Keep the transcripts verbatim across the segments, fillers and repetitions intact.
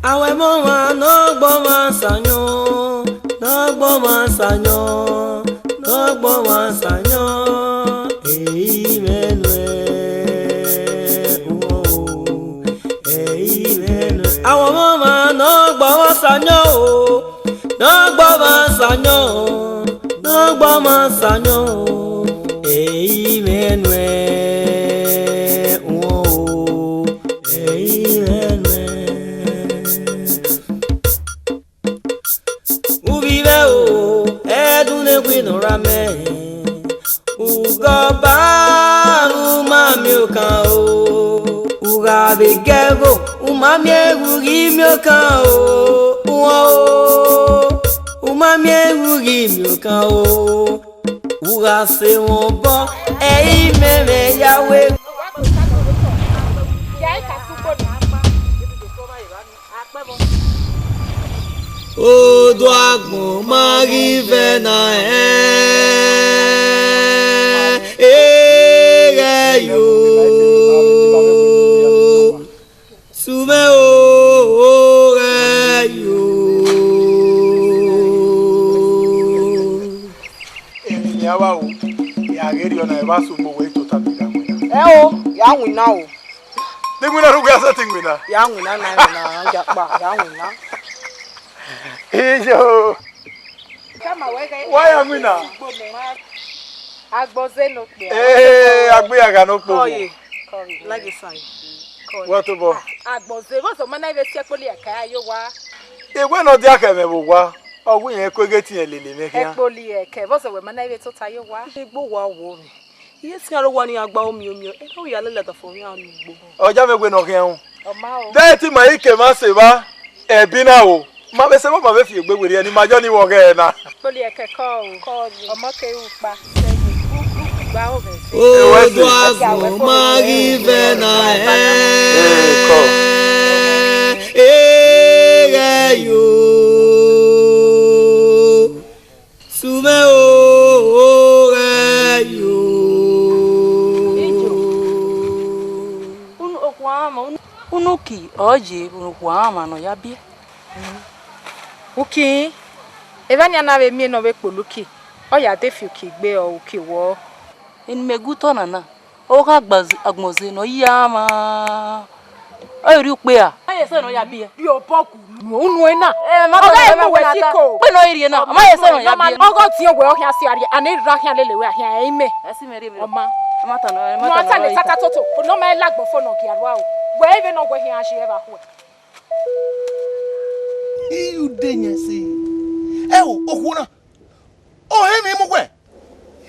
Awẹ mọ ọmwa ne ọ gbe ọmwa sanyọ, ne ọ gbe ọmwa sanyọ, ne ọ gbe ọmwa sanyọ, ehe mwẹ nuẹ, uwọ o, ehe mwẹ nuẹ. Awẹ mọ ọmwa ne ọ gbe ọmwa sanyọ o, ne ọ gbe ọmwa sanyọ, ne ọ gbe ọmwa sanyọ, ehe mwẹ nuẹ, uwọ o, ehe mwẹ nuẹ. Uvbi vbe o, ẹdun ne wino ra mẹ. Ugọba, u ma miẹn okan o. U gha vbe gẹ ẹvbo, u ma miẹn ughi miẹn okan o. Uwọ o, u ma miẹn ughi miẹn okan o. U gha sẹ emwa obọ, ẹ i mwẹ mwẹ ya we. Oduagbọn ma ghi vẹ na ẹ, eghẹ yo, sumẹ o, ghẹ yo. Emwi ne a vba ru, ya ghe rriọ na, ẹ vba sẹ ugbo wẹ tota ne I gha winna. Ẹ o, ya winna o. De winna rhugbe a sẹtin winna? Ya winna na, winna, ya kpa, ya winna. Iyo. Wa ya winna. Agbọn ze ne okpia. Ee, agbọn ya gha ne okpogho. Kọye, kọye, like a sign. Kọye. Wẹ tobọ? Agbọn ze, vbọzẹ ma na vbe si ẹkpoli ẹkẹ a ye owa? Ewẹ ne ọ dia khẹ mwẹ vbe owa, ọ wẹ irẹn ku eghe te irẹn lele mwẹ khian. Ẹkpoli ẹkẹ, vbọzẹ wẹ ma na vbe tota ye owa? Igbo wa wo mwẹ. Iye siẹn aro wa ni a gba omiọmiọ, ẹ na ya lele ọdọ fo mwẹ ugbo. Ọ ya mwẹ wẹ ne ọ khian ru. Ọ ma o. De te ima i ke mwa sẹ evba, ẹbi na o. Ma vbe sẹ vbe ma vbe fi egbe werriẹ ne ima yọ ni vbe ọghẹ na. Kpoli ẹkẹ kọ o. Ọmọ ke ru kpa. Gba o vẹ. Oduagbọn ma ghi vẹ na ẹ. Ee, kọ. Eghẹ yo. Sumẹ o, ghẹ yo. Ijo. Unu okhuo amwa, unu, unu ki ọ ye, unu okhuo amwa ne ọ ya biẹ. Uki, evba nian na vbe miẹn ne ọ vbe kpolo uki, ọ ya de fi uki gbe ọ uki wọ. Eni mẹ gu otọ na na, ọ gha gba agbọn ze ne ọ ya mwa. Ọ rhie ukpe ra? Ma ye sẹ ne ọ ya biẹ. Rhie obọ gu unu, unu ẹna. Ẹ, ma tọ ọghe ne ẹ ma emu wẹ wẹ na ta. Siko. Kpe ne ọ rhie na, ọ ma ye sẹ ne ọ ya biẹ. Ọghe ọtiẹn wẹ ọ khian si a rhie, a na ra khian lele wẹ a khian ẹ i mẹ. Ẹ si mẹ rhie mẹ. Ọ ma. Ẹ ma ta nọ, ẹ ma ta nọ. Nọ a ta le tata toto, ne ọ ma la agbọn fo ne ọ gie aro aro. Wẹ ivbe ne ọ wẹ khian a ye ẹvba khuẹ. Iye ude yẹn se. Ẹ o, okhuo na. Ọ hẹ emwi mu wẹ.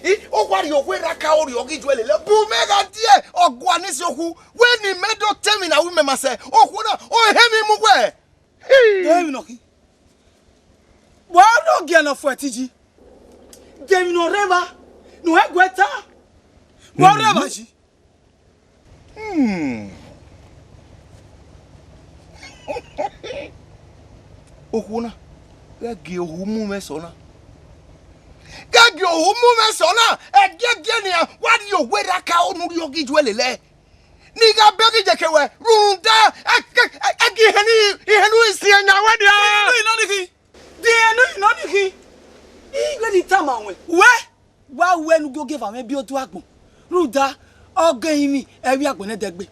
I, ọ wa rhie okhuo erha ka orhiọ ghi ju ẹlẹlẹ. Bu mẹ gha die, ọ gua ni si okhu. Wẹ ne imẹ do ta emwi ne a ru mẹ ma sẹ. Okhuo na, ọ hẹ emwi mu wẹ. Dẹ emwi nọ khin. Wa rhie ogiẹ ne ọ fuẹ te iyi. De emwi ne ọ rre evba, ne ọ guẹ ta. Wa rre evba yi. Hmm. Okhuo na, ghẹ gie ohu mu mwẹ sẹ ọna. Ghẹ gie ohu mu mwẹ sẹ ọna, ẹgiẹgiẹ nian, wa rhie ohu erha ka unu rhie ọghe ijuẹlẹ lẹ. Ne I gha bẹghe iyeke ruẹ, rhunmwuda, ẹ, ẹ, ẹ, ẹ gie ihẹn ni, ihẹn ni siẹn yan wẹ nian. Ihẹn ni nọ ni khin. De ihẹn ni nọ ni khin. I ghe ni tama ruẹn. Wẹ, wa wẹ ne u gie ogieva mwẹ biẹ oduagbọn. Rhunmwuda, ọ ghe irinmwi, ẹ i vbiẹ agbọn nẹdẹgbe.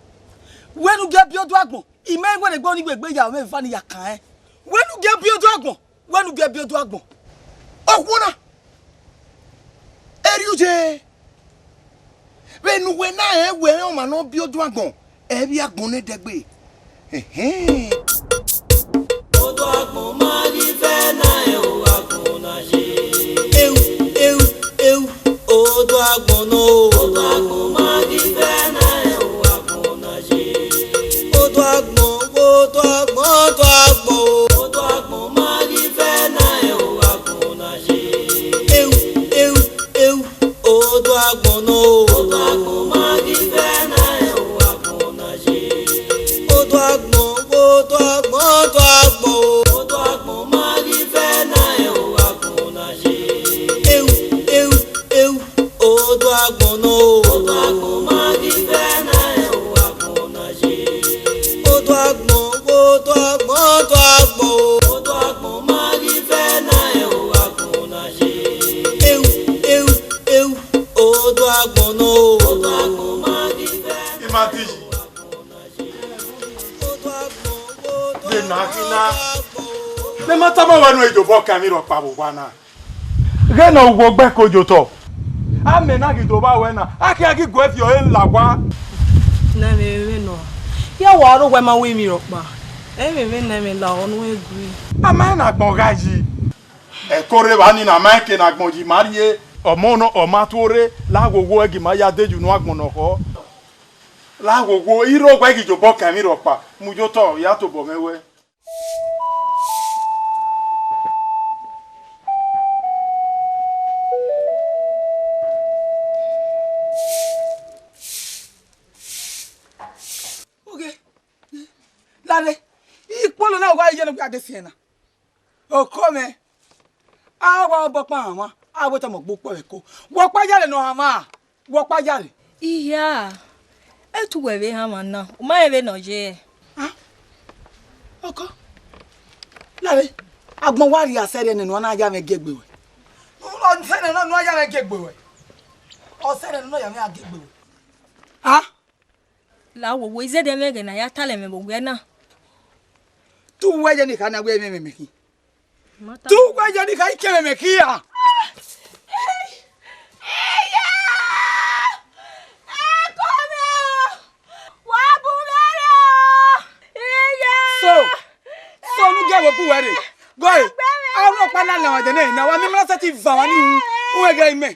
Wẹ ne u gie biẹ oduagbọn, I ma wẹ ne egbe ọnii wẹ egbe ya mwẹ eva ni ya kan ẹn. Wẹ ne u gie biẹ oduagbọn, wẹ ne u gie biẹ oduagbọn. Okhuo na, erriọ uje. Vbene uwẹ na rẹn wẹ ọmwa ne ọ biẹ oduagbọn, ẹ i vbiẹ agbọn nẹdẹgbe. Ẹhẹn. Oduagbọn ma ghi vẹ na ẹ o, agbọn na ye. Eu, eu, eu, oduagbọn nọ o. Oduagbọn ma ghi vẹ na ẹ o, agbọn na ye. Oduagbọn, oduagbọn, oduagbọn o. Oduagbọn ma ghi vẹ na ẹ o, agbọn na ye. Eu, eu, eu, oduagbọn nọ o. Oduagbọn ma ghi vẹ na ẹ o, agbọn na ye. Oduagbọn, oduagbọn, oduagbọn o. Oduagbọn ma ghi vẹ na ẹ o, agbọn na ye. Eu, eu, eu, oduagbọn nọ o. Oduagbọn ma ghi vẹ na ẹ o, agbọn na ye. Oduagbọn, oduagbọn, oduagbọn. Agbọn nọ o. Imadi. Vbe na khin na, mẹ ma tama wẹ ne u do obọ kan emwi rhọkpa vbe owa na. Ghẹ ne ọ wu ogbẹko ye otọ. Amẹ na ghi do vba wẹ na, a khian ghi guẹ viọ ẹre la owa. Ne ẹmwẹ vbe nọ, ya wa aro wẹ ma wẹ emwi rhọkpa. Ẹmwẹ vbe ne ẹmwẹ la ọ ne u gui. A ma rẹn ne agbọn gha yi. Ẹko rre evba nii na, ma rẹn ke ne agbọn yi ma rrie. Ọmọ nọ, ọ ma tuorre, la ghwoghwo ẹe ghi ma ya de ye unu agbọn ne ọ khọ. La ghwoghwo, irho wẹ ghi ye obọ kan emwi rhọkpa, mu ye otọ, ya tobọ mwẹ wẹ. Oge, lare, ikpolo na wa iye ne ọ gha de siẹn na. Oko mwẹ, a wa obọ ọkpa hanmwa, a wẹ tama ọgbe ukpọvwẹ ẹko. Wẹ ọkpa yare ne ọ hanmwa, wẹ ọkpa yare. Iya, etu wẹ vbe hanmwa na, u ma rẹn vbene ọ ye. Ah, ọkọ, lare, agbọn wa rhie asẹrriẹ nẹ ne ọ na ya mwẹ gie egbe ruẹ. Ọ sẹrriẹ nẹ ne ọ ya mwẹ gie egbe ruẹ. Ọ sẹrriẹ nẹ ne ọ ya mwẹ gie egbe ruẹ. Ah, la wo wo, izẹdẹ mwẹ ẹghẹ ne a ya talẹ mwẹ vbe owiẹ na. Te uwẹ ye ne I kha na wẹ ẹmwẹ mẹ khin. Te uwẹ ye ne I kha ikẹmwẹ mẹ khin ra? So, so ne u gie ẹvbo bu uwẹ rre. Gọe, a ru ọkpa na lẹ ọmwa ẹdẹ nẹ, ne a wa miẹn ima na sẹtin va ọmwa ni ru, u ghẹ imẹ.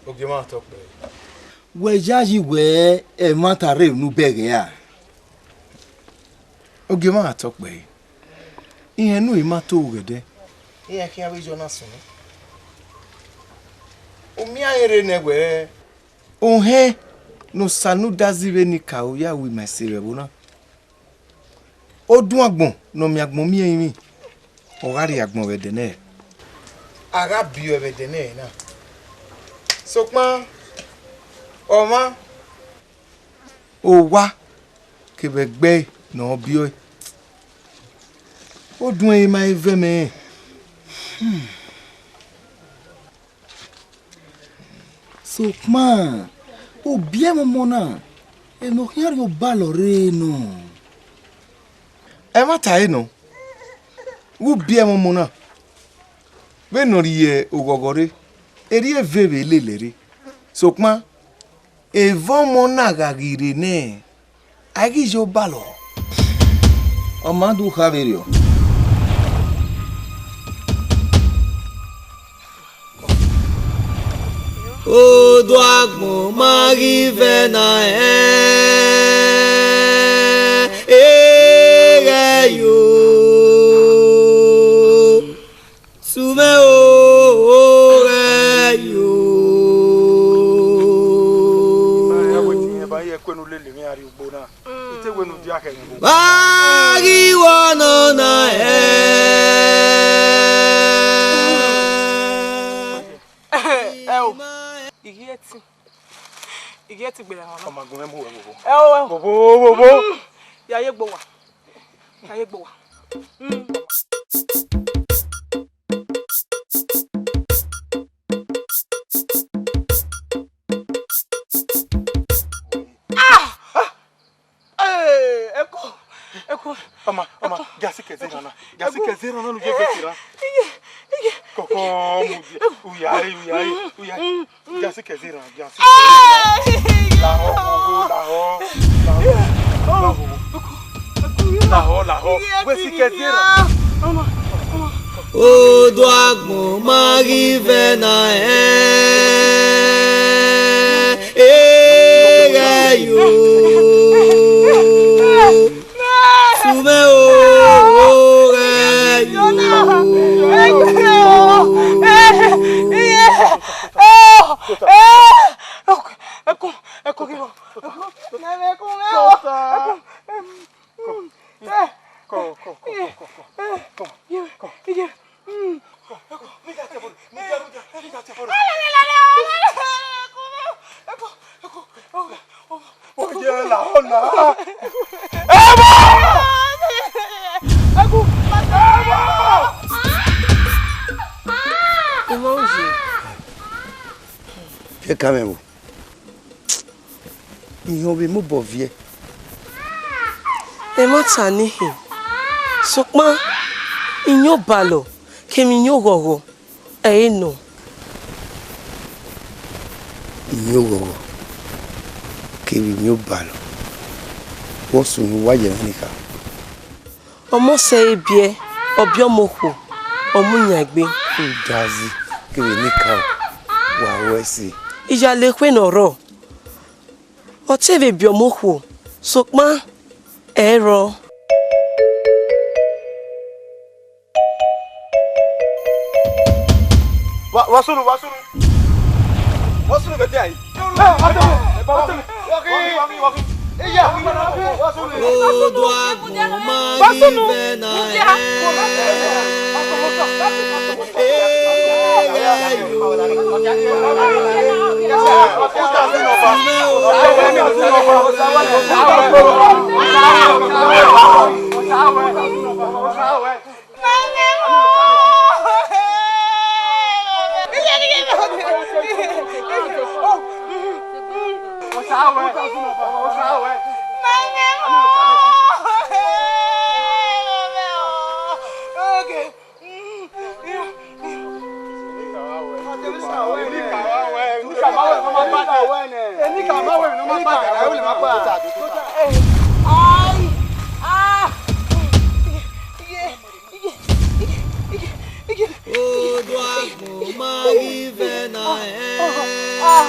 Ogiemwa tọ kpẹre. Wẹ yayi wẹ ẹmwata rre unu bẹghe ra? Ogiemwa tọ kpẹre. Irẹn ne u i ma to ghẹ dẹ, irẹn khian vbe yọ na sunu. U miẹn rẹn rre nẹ wẹẹ, ohẹn ne Osanudazi vbe ne I ka ru ya ru ima ẹse vbe ẹvbo na. Oduagbọn ne ọ miẹn agbọn miẹn ẹrinmwi, ọ gha rrie agbọn vbe ẹdẹ nẹ. A gha biẹ ọe vbe ẹdẹ nẹ na. Sokpan, ọmwa, owa kevbe ẹgbẹe ne ọ biẹ ọe, oduẹn ẹre ma he vẹ mẹ rẹn. Sokpan, u biẹ mwẹ ọmọ na, emwi ne ọ khian rhie obalọ rre nọ. Ẹmwata ẹre nọ, vbe u biẹ mwẹ ọmọ na, vbene ọ rhie oghọghọ rre, erriọ eve vbe lele rre. Sokpan, evba ọmọ na gha ghi rre nẹ, a i ghi ye obalọ. Ọ ma do kha vberriọ. Oduagbọn ma ghi vẹ na, ẹ, ghẹ yo. Sumẹ o, ghẹ yo. Ima ya wẹ te irẹn ba ye ẹkue ne u lele emwi iran rrie ugbo na. I te wẹ ne u dia khẹ vbe ugbo. Wa ghi wọ nọ na, ẹ. Ẹ o, I ghi ẹtin. I ghi ẹtin gberra họn na. Ọ ma gun mwẹ mu wẹ vbovbo. Ẹ o, ẹ o. Vbovbo, vbovbo. Ya ye gbe owa. Ya ye gbe owa. Ah! Eh, ẹko, ẹko. Ọma, ọma, ẹko. Gia sikẹ zẹ erhan na. Gia sikẹ zẹ erhan na ne u ye gbe ke erhan. Iye, iye. Kọkọ, mu di. Uya, uya, uya. Gia sikẹ zẹ erhan, gia sikẹ zẹ erhan. Lahọ, lahọ, lahọ. Lahọ, lahọ. Wẹ sikẹ zẹ erhan. Oduagbọn ma ghi vẹ na, ẹ, ghẹ yo. Sumẹ o, ghẹ yo. Eh, ẹkun, ẹkun, ẹkun ghi vọ. Ẹkun, mẹ vbe ẹkun mwẹ o. Ẹkun, em, mm, eh, Come, come, come, come, come, come, come, come, come. Come, come, come, come, come. Oye, la ọna. Emọ! Emọ! Emọ uye. Ke ka mwẹ vbo? Ihọn vbe mobọ viẹ. Ẹmwata nihin, sokpan iyẹn obalọ kevbe iyẹn oghọghọ, ẹ i re nọ. Iyẹn oghọghọ kevbe iyẹn obalọ, vbọ sunu wa ye mwẹ nikha? Ọmọ sẹ ẹre biẹ, ọ biẹ ọmọ okhuo, ọ mu yan egbe. Udazi kevbe enikaro, wa ru ẹse. Iyale ekhue ne ọ rrọọ, ọ te vbe biẹ ọmọ okhuo, sokpan ẹ i rrọọ. Wa, wa sunu, wa sunu. Wa sunu vbe te ai. Wa sunu. Wa sunu. Iya, wa sunu. Odo agbọn ma ghi vẹ na ẹ. Odo agbọn ma ghi vẹ na ẹ.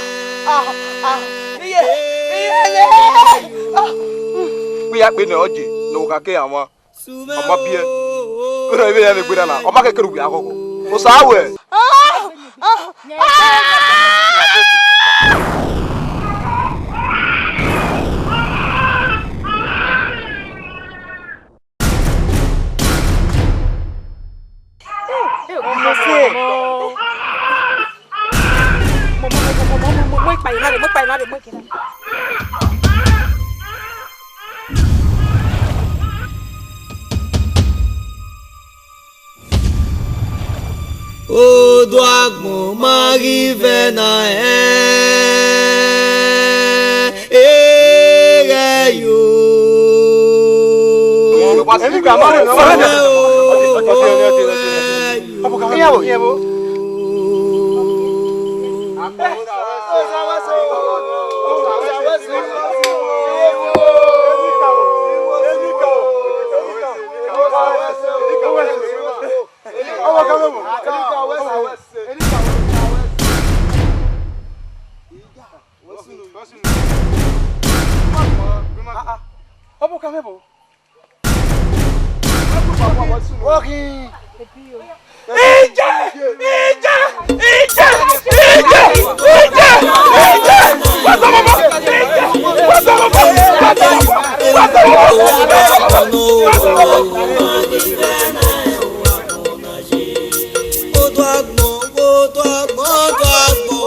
Vbe ya kpe nẹ ọ je ne okhuo kha ke ya wan, ọ ma biẹ. Vbene ọ vbe ya vbe gberra na, ọ ma kẹkẹ ru wẹ aghọghọ. Osa wẹ. Odo agbọn ma ghi vẹ na ẹ, eghẹ yo. Ọ bu ka mwẹ vbo? Ije! Ije! Ije! Ije! Ije! Ije! What's up, mama? Ije! What's up, mama? What's up, mama? What's up, mama? What's up, mama? Odo agbọn, odo agbọn, odo agbọn.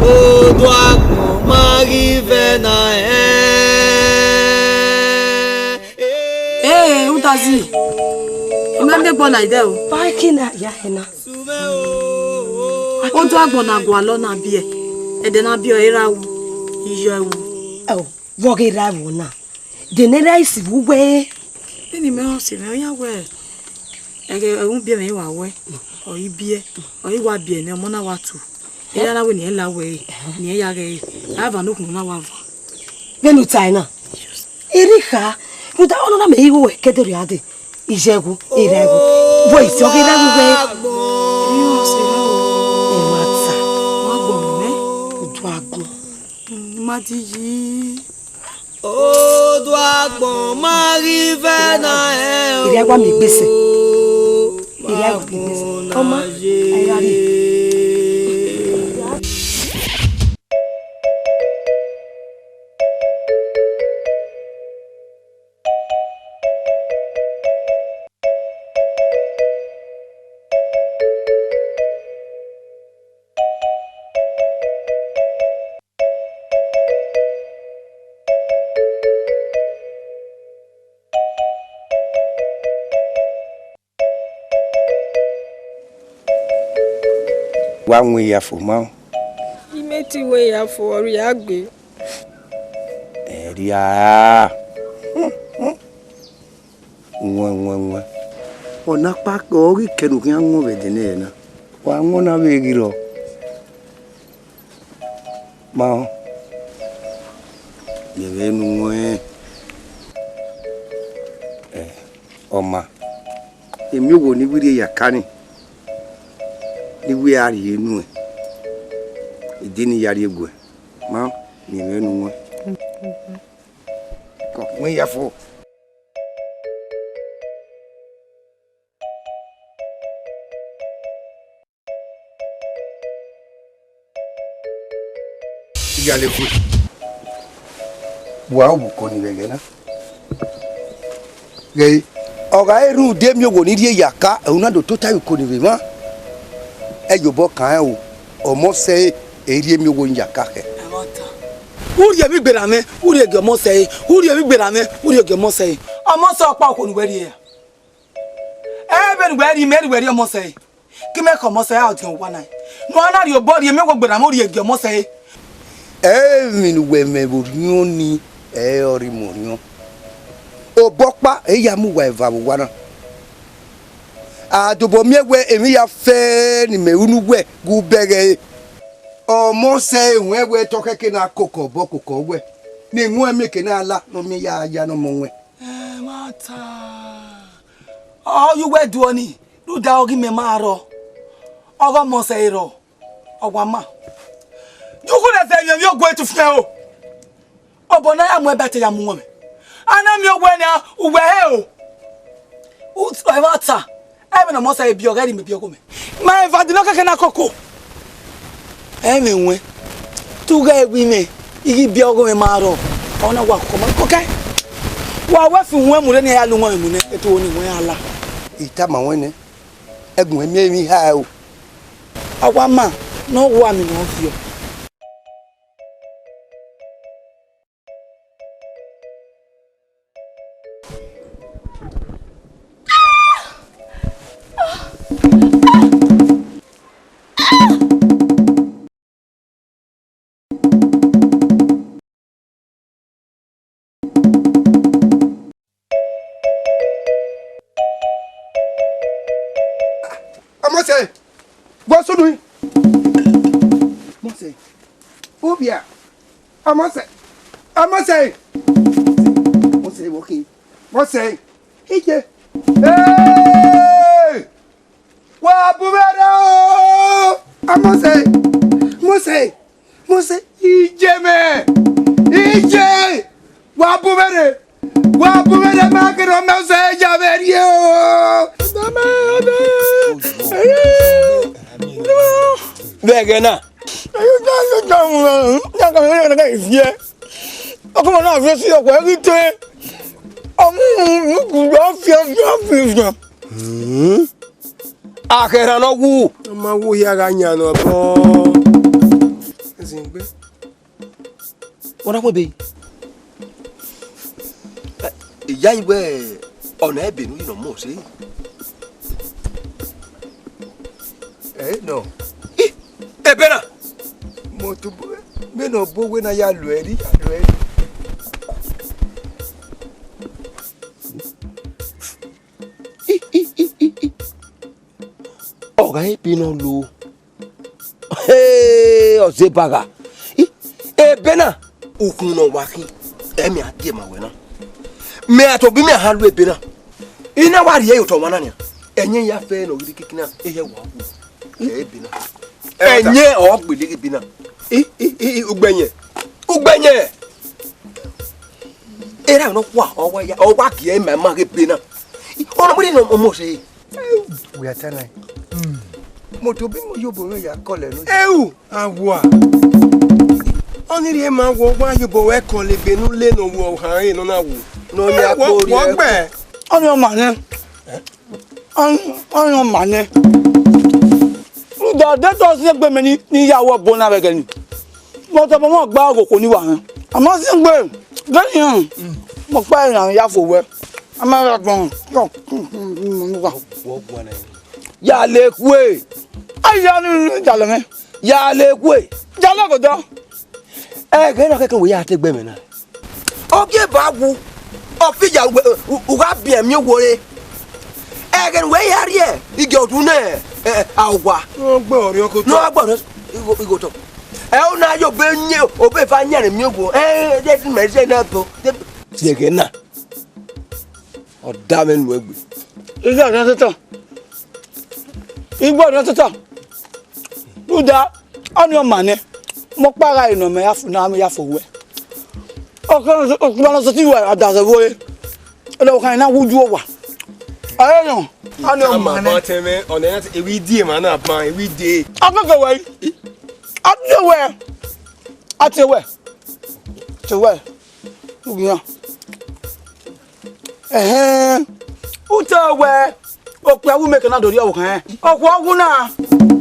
Odo agbọn ma ghi vẹ na ẹ. Ee, Udazi, u na miẹn egbe na idẹ o. Ba ẹki na ya hẹ na. Odo agbọn na gualọ na biẹ, ẹdẹ na biẹ ọre ra ru, iyọ ẹwu. Ẹo, vbe ọ ghi ra ẹvbo na? De ne erha isi vbe uwẹ? Vbene imẹ ọ sẹ mwẹ, ọ ya wẹ, ẹghẹ ẹwu biẹ mwẹ, I wa wẹ. Ọ i biẹ, ọ i wa biẹ nẹ, ọmọ na wa tu. Ẹ ra na wẹ ne irẹn la wẹ ẹre, ne irẹn ya ghẹ ẹre. A va ne okhuo na wa van. Vbene u tae na, erha, rhunmwuda ọnọna mẹ igho wẹ kẹdẹ rria dee. Ijẹghu, erha ẹghu. Vọ isi ọghe erha ẹghu wẹ? Erha ọse erha ẹghu. Ẹmwata. Wa gbọmọ mẹ. Udu agbọn. Mm, ma di yi. Oduagbọn ma ghi vẹ na ẹ o. Erha ẹghu a miẹn egbe sẹ. Erha ẹghu a miẹn egbe sẹ. Ọma, a i gha rrie. Wa wọn iyafo ma. Imẹ te wọn iyafo, ọ rhia gbe. Ẹ rhia. Wọn, wọn, wọn. Ọ na kpa ọ ghi kẹ ne u khian wọn vbe ẹdẹnẹrẹ na. Wa wọn na vbe ghi rrọọ. Ma họn, yevbe enu ruẹn, ẹ, ọma, emiowo ne I wẹ rhie ya ka ni, ne I wẹ a rhie nuẹn, I de ne I ya rhie guẹ, ma họn, yevbe enu ruẹn. Kọ, wẹ ya fo. Iyalekhue, wa ru uko ni vbe ẹghẹ na. Ghee, ọ gha re rhunmwuda emiowo ni rhie ya ka, ẹre u na do tota ye uko ni vbe emwa. Ẹ ye obọ kan rẹn o, ọmọ sẹ ẹre, ẹ i rhie emiowo ni ya ka khẹ. U rhie emwi gberra mwẹ, u rhie gie ọmọ sẹ ẹre, u rhie emwi gberra mwẹ, u rhie gie ọmọ sẹ ẹre. Ọmọ sẹ ọkpa uko ne uwẹ rhie ra? Ẹ vbene uwẹ rhie, imẹ ne uwẹ rhie ọmọ sẹ ẹre. Ke imẹ khẹ ọmọ sẹ ẹre, a odiọn owa na. Ne u na rhie obọ rhie emiowo gberra mwẹ, u rhie gie ọmọ sẹ ẹre. Emwi ne uwẹ mwẹ vbe orhiọn ni, ẹ i re ọre imẹ orhiọn. Obọ ọkpa, ẹ i ya mu uwa eva vbe owa na. A dobọ miẹn wẹ emwi hia fẹẹrẹ ne imẹ ru ne uwẹ ghe ubẹghe ẹre. Ọmọ sẹ ẹre ruẹn wẹ te ọ khẹke na koko obọ koko wẹ, ne iwinna mieke na la ne ọ miẹn ya ya ne ọmọ ruẹn. Ẹmwata. Ọ ye uwẹ do ọnii, rhunmwuda ọghe imẹ ma rrọọ, ọghe ọmọ sẹ ẹre rrọọ, ọ wa ma. Ye ukhunmwu ẹzẹ emwi ovbi ogue tufiẹn o. Obọ ne a ya mu ẹbate ya mu uwọnmwẹ. A na miẹn owẹ nian, uwẹ he o. U-, ẹmwata, ẹmwẹ ne ọmọ sẹ ẹre biẹ ọghẹ rhie imẹ biẹ ọghomwẹ. Ma eva dina kẹkẹ na koko. Ẹmwẹ wẹn, te u ghẹ wẹ imẹ, I ghi biẹ ọghomwẹ ma rrọọ, ọ na wa koko ma koko. Wa wẹ fi uwẹ mu rre ne a ya la uwọnmwẹ mu nẹ, eto ni wẹ a la. I tama ruẹn nẹ, ẹgun mwẹ miẹn emwi ha o. A wa ma ne ọ wa mi ne ọ viọ. Ọmọ sẹ, vbọ sunu? Ọmọ sẹ, u via? Ọmọ sẹ, ọmọ sẹ, ọmọ sẹ, vbọ khin? Ọmọ sẹ, iye. Hey! Wa bu mwẹ rre o! Ọmọ sẹ, ọmọ sẹ, ọmọ sẹ, iye mẹ, iye! Wa bu mwẹ rre, wa bu mwẹ rre, ma kherhe ọmọ sẹ ya vbe rrie o! Vbe ẹghẹ na. Ọkọ na fi si ọkọ ẹghi te. Ọmọ fian fian fian. Akhẹrhan ne ọ wu. Ọ ma wu hia gha yan ne ọ bọ. Zingbe. Wọ́n dákun ebe. Ìyá yìí wẹ ọ̀nà ẹ̀bẹ̀ nù yìí nọ mọ̀ ṣe. Ẹ nọ. Ebe na. Mo tún bú mi nọ bó wé na ya lù ẹ rí, ya lù ẹ rí. Ọ gha ebe ne ọ lo. Hey, ọzọ eba gha. I, ebe na, ukhun ne ọ wa khin, ẹ mẹ a die ma wẹ na. Mẹ a tobọ mẹ a ha lu ebe na. I na wa rhie ye otọ ọmwa na nian. Ẹyẹn ya fẹ ne ọ ghi kiki na, ehia wa wu. Ebe na. Ẹyẹn ọ gbele ebe na. I, i, i, i, ugbẹnyẹn. Ugbẹnyẹn. Erha nọ kua, ọ wa ya, ọ wa gie ma ma ghe ebe na. Ọna mu ni nọ ọmọ se. We are telling. Mo to bi mo yobo re ya kọlẹ nu. Eu, awa. Ọni rhie ma wọ wa yobo wẹ kọlẹ ebe nu le nọ wọ han re nọ na wo. Nọ ya kpori wọ ẹ. Gbẹ. Ọni ọma nẹ. Ọni, ọni ọma nẹ. Rhunmwuda, de te ọ si egbe mẹ ni, ni ya wọ bo na vbe ẹghẹ ni. Mo tobọ mẹ gba oghoko ni wa hẹn. A ma si egbe, de ni hẹn. Mo kpa iran ya fo wẹ. A ma ra gbọn. Yo. Wọ guan nẹ. Ya le kue. Aya ni, ni jalọ mwẹ. Ya le kue. Jalọ gọdọ. Ẹghẹ na kẹkẹ wẹ ya te gbe mẹ na. Ọ gie ba wu. Ọ fi ya u, u, u gha biẹ miẹn owo re. Ẹghẹ ne uwẹ ya rhie, igie ọdun nẹ, ẹ, ẹ, a owa. Ọ gbẹ ọrriọkoto. Ne ọ gbẹ ọrriọ, igho, igho tọ. Ẹ, u na ye obe nyẹ, obe eva nyẹrẹ miẹn owo. Ẹ, ẹ, de mẹ je na bo. De, ẹghẹ na. Ọ da mwẹ nu egbe. Igho ọrriọ totọ. Igho ọrriọ totọ. Rhunmwuda, ọni ọma nẹ, mẹ ọkpa gha re nọ mẹ ya fo, ne mẹ ya fo wẹ. Ọkpa nọ sẹtin wẹ, a da zẹ vbe ore. Ẹdẹ ọvbokhan na wu ju owa. Ọre nọ, ọni ọma nẹ. Tẹ mwẹ, ọna ya te, ewe idie ma na ban, ewe idie. Ọ kẹkẹ wẹ, a tie wẹ, a tie wẹ, tie wẹ, u ghi yan. Ẹhẹn, u te wẹ, okpia wu mẹ ke na do rhie ọvbokhan rẹn. Okhuo wu na,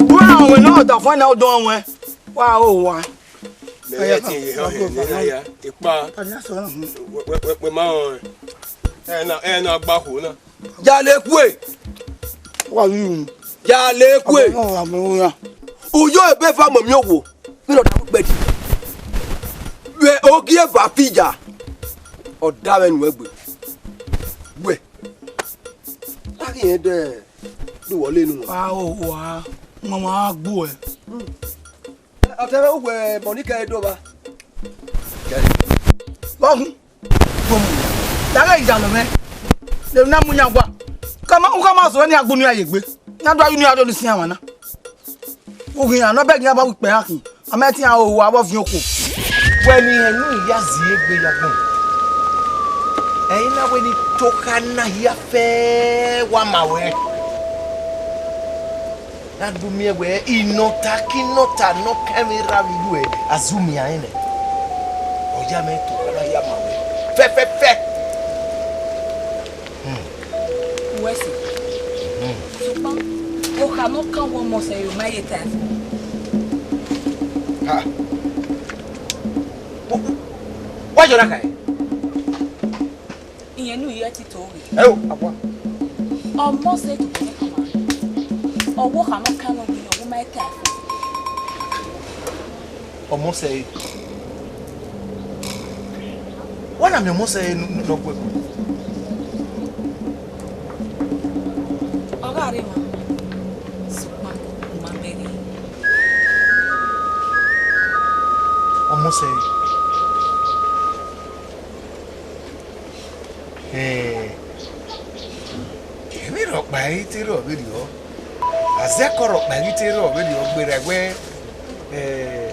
wẹ ọmwẹ ne ọ da fẹn na odọ ruẹn, wa ho wa. Mẹ ghẹ tie ye họn hẹ ne ya ya, ekpa. Wẹ, wẹ, wẹ, wẹ ma họn. Ẹ na, ẹ na gba khuo na. Ya le kue. Wa yu. Ya le kue. Abọ na wa mu ya. Uyo ebe fa mọ mi owo. Mi nọ da mu gbẹdi. Vbe ogie eva fi ya. Ọ da mwẹ nu egbe. Wẹ. A ghi rẹn dẹ. Du wọ le nu. Wa o wa. Mama gbu ẹ. Ọtẹn mwẹ uwẹ mọ ni kẹ do ba. Vbọ hun. Gbomu. Daghe ija nọ mwẹ. De na mu yan gua. Kama u kama so ni agbunu ya yegbe. Na do ayu ni ado ni sian wana. U ghi yan nọ bẹghe iran ba wu ikpẹ iran khin. A ma te iran hoho avbe ọviẹn okhuo. Wẹ ne irẹn nu ya zi egbe ya gbọn. Ẹ i na wẹ ne I tokha na hia fẹ wa ma wẹ. Na do miẹn wẹ inọta ke inọta ne ọ kan ẹmwẹ erha vbe iruẹ, a zu miẹn rẹn nẹ. Ọ ya mwẹ tokha na hia ma wẹ. Fẹfẹfẹ. Hmm. Uwẹ sẹ. Hmm. Sokpan, okha ne ọ kan wẹ ọmọ sẹ, ọ ma ye tae fo. Ha. Wa, wa yọ na khae. Iyẹn ne u ye ẹtin to ghe. Ẹ o, a wa. Ọmọ sẹ tobọ ne ọ kan ma. Ọ wẹ okha ne ọ kan wẹ ọmọ sẹ, ọ ma ye tae fo. Ọmọ sẹ ẹre. Wa na miẹn ọmọ sẹ ẹre ne ọ gu ẹko? Ọ gha rre emwa, sokpan u ma mẹ ghe. Ọmọ sẹ ẹre. Ẹn, emwi rhọkpa i te rrọọ vberriọ, azẹkọ rhọkpa i te rrọọ vberriọ, gberra wẹ, ẹn,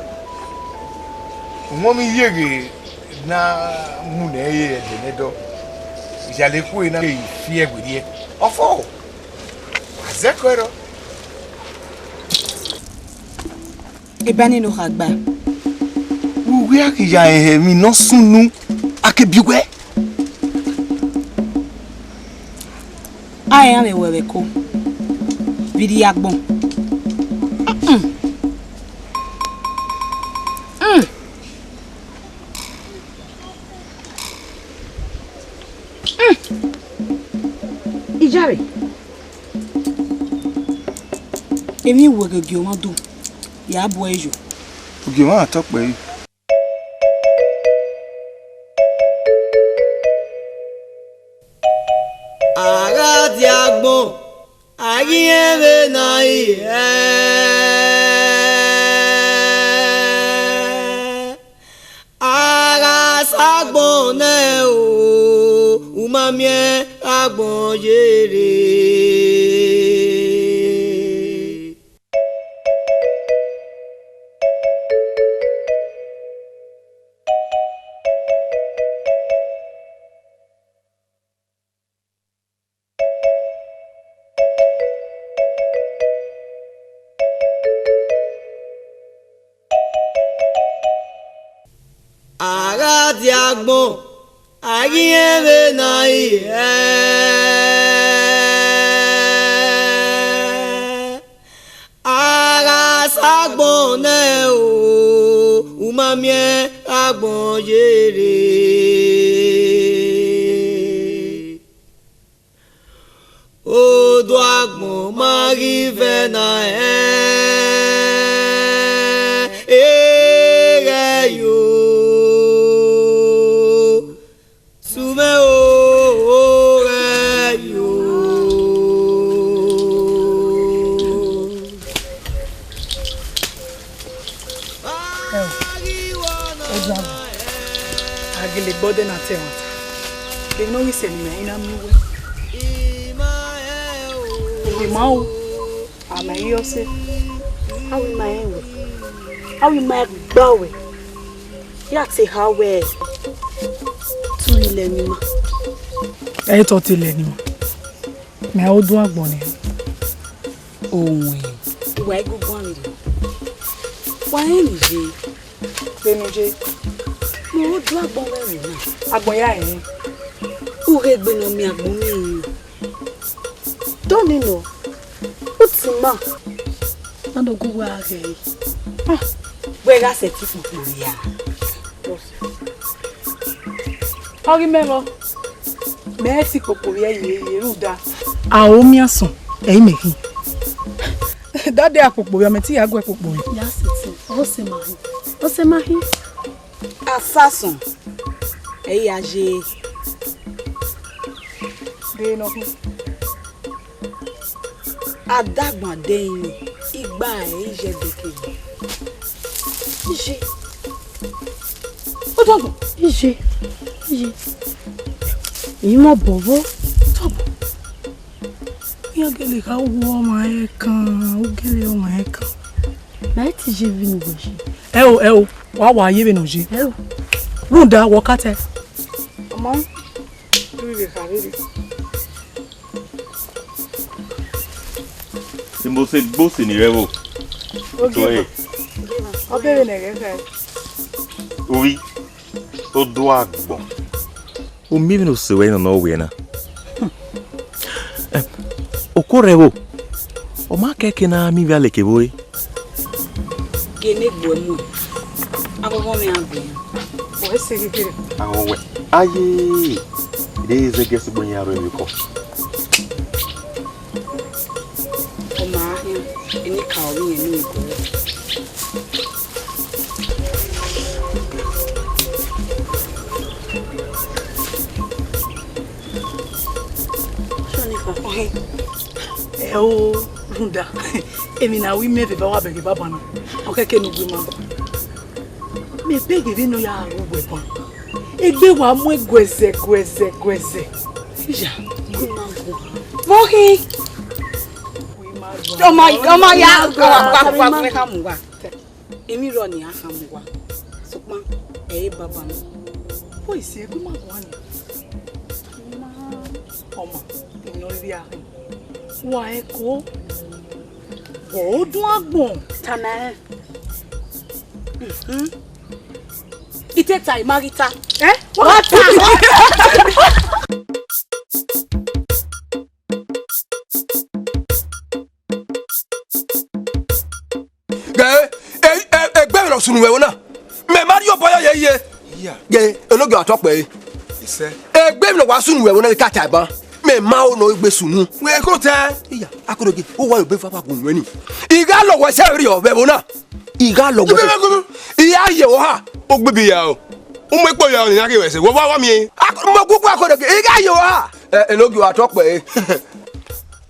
uhunmwu yeghe ne a mu nẹ ẹre ẹdẹ ne ẹdọ, iyale ekhue na keghi fi ẹe werriẹ. Ọfo, azẹkọ rrọọ. Eba ni nọ kha gba. Uwẹ a ghi ya rẹn hẹ emwi ne ọ sunu, a ke biẹ uwẹ. A rẹn mwẹ wẹ vbe ẹko, vbe irri agbọn. Mm. Mm. Mm. Ijare. Emwi wẹ ghe gie ọmwa do, ya bu ẹre yo. Gie ọmwa tọ kpẹre. A gha dia agbọn, A ghi rẹn vbene a ri hẹ. A gha sa agbọn nẹ o, u ma miẹn agbọn ye rre. A gha dia agbọn, a ghi rẹn vbene a ri hẹ. A gha sa agbọn nẹ o, u ma miẹn agbọn ye rre. Oduagbọn ma ghi vẹ na hẹ, eghẹ yo. Sumẹ o, ghẹ yo. Ẹo, Oduagbọn, a gele gbe ọdẹ na te ẹmwata. Kevbe ne ọ ghi sẹ ne imẹ i na miẹn uwẹ. Oge ma o, a ma i re ọse. Avbe ima rẹn wẹ, avbe ima gba wẹ. Ya te kha wẹ, te u ghi lẹ ne ima. Ẹ i te ọ te lẹ ne ima. Mẹ Oduagbọn nẹ. Owen. Uwa i gu guan vberriọ. Wa rẹn ne iye. Vbene u ye. Mẹ Oduagbọn vbe ẹvbo na. Agbọn ya rẹn. U ghe egbe ne ọ miẹn agbọn miẹn. Dọni nọ, u ti ma. Na do gu uwa ghe. Wẹ gha sẹtin kpokpo ya. Ọ ghi mẹ vbọ? Mẹ i si kpokpo vbiẹ ye, ye rhunmwuda. A ho miẹn asọn, ẹ i mẹ khin. Dade a kpokpo vbiẹ, mẹ te ya guẹ kpokpo vbiẹ. Ya sẹtin, ọ sẹ ma hin. Ọ sẹ ma hin. Asasọn, ẹ i ya ye. De nọ khin. Adagbọn dẹ rin, igba ẹre i ye ẹdẹ kevbe. Iye. Oduagbọn. Iye. Iye. Imẹ ọbọvbo. Tọbọ. Iran gele kha wu ọmwa ẹkan, u gele ọmwa ẹkan. Ma i te ye vbene uwẹ ye. Ẹ o, ẹ o, wa wa ye vbene ọ ye. Ẹ o. Rhunmwuda, wẹ ọ ka tae. Ọmọ, du ivbe kha vberriọ. Sẹ mose gbe osi ni rre ẹvbo. Ogie. Ọ bẹghe ne ẹghẹ khẹ. Ovbi, Oduagbọn. U miẹn vbene osi ruẹ nọ ne ọ wẹ na? Em, okuo rre ẹvbo, ọ ma kẹke ne a miẹn ivbiale kevbe ore. Gie ne egbe mu, aghọghọ mwẹ a gbe. Wẹ se gege. Aghọghọ wẹ. Aye, de zẹ gẹ sugbo yan aro emwi kọ. Ọ ma hian, eni ka ovbi irẹn ne iko. Ẹ o, rhunmwuda, emwi ne a ru imẹ vbe eva wa bẹghe banbanna, ọ kẹke ne u gu ima. Mẹ bẹghe vbene ọ ya ru uwẹ ban. Egbe wa mu ẹn guẹzẹ, guẹzẹ, guẹzẹ. Iya, gu ima guan. Vbọ khin? Gu ima guan. Ọmọ, ọmọ ya, gu ima guan, gu ima guan, gu ima guan. Emwi rrọọ ne iran khama uwa, sokpan ẹ i re banbanna. Vbọ isi gu ima guan ni? Ima, ọmọ, emwi ne ọ rhirhi a khin. Wa ẹko, wẹ Oduagbọn. Tama rẹn. Mhm. I te ta, I ma ghi ta. Eh? Wa ta. Ghe, e, e, egbe vbe ne ọ sunu vbe ẹvbo na, mẹ ma rhie obọ yọ ye iye. Iya. Ghe, enogie ọtọ kpẹre. Isẹ. Egbe vbe ne ọ wa sunu vbe ẹvbo na, I ka ta ban, mẹ ma ho ne ọ gbe sunu. Wẹ ko ta. Iya, akodogie, u wa ye obọ eva wa gu nuẹn ni. I gha lọ wẹ sẹ rriọ vbe ẹvbo na. I gha lọ wẹ sẹ. I gha ye vbe oha. U gbe ibi ya o. U mu ekpo ya o, ne I na ghe wẹ sẹ. Wẹ wa wa miẹn. Ak-, mẹ gu gu akodogie, I gha ye vbe oha. Ẹ, enogie ọtọ kpẹre.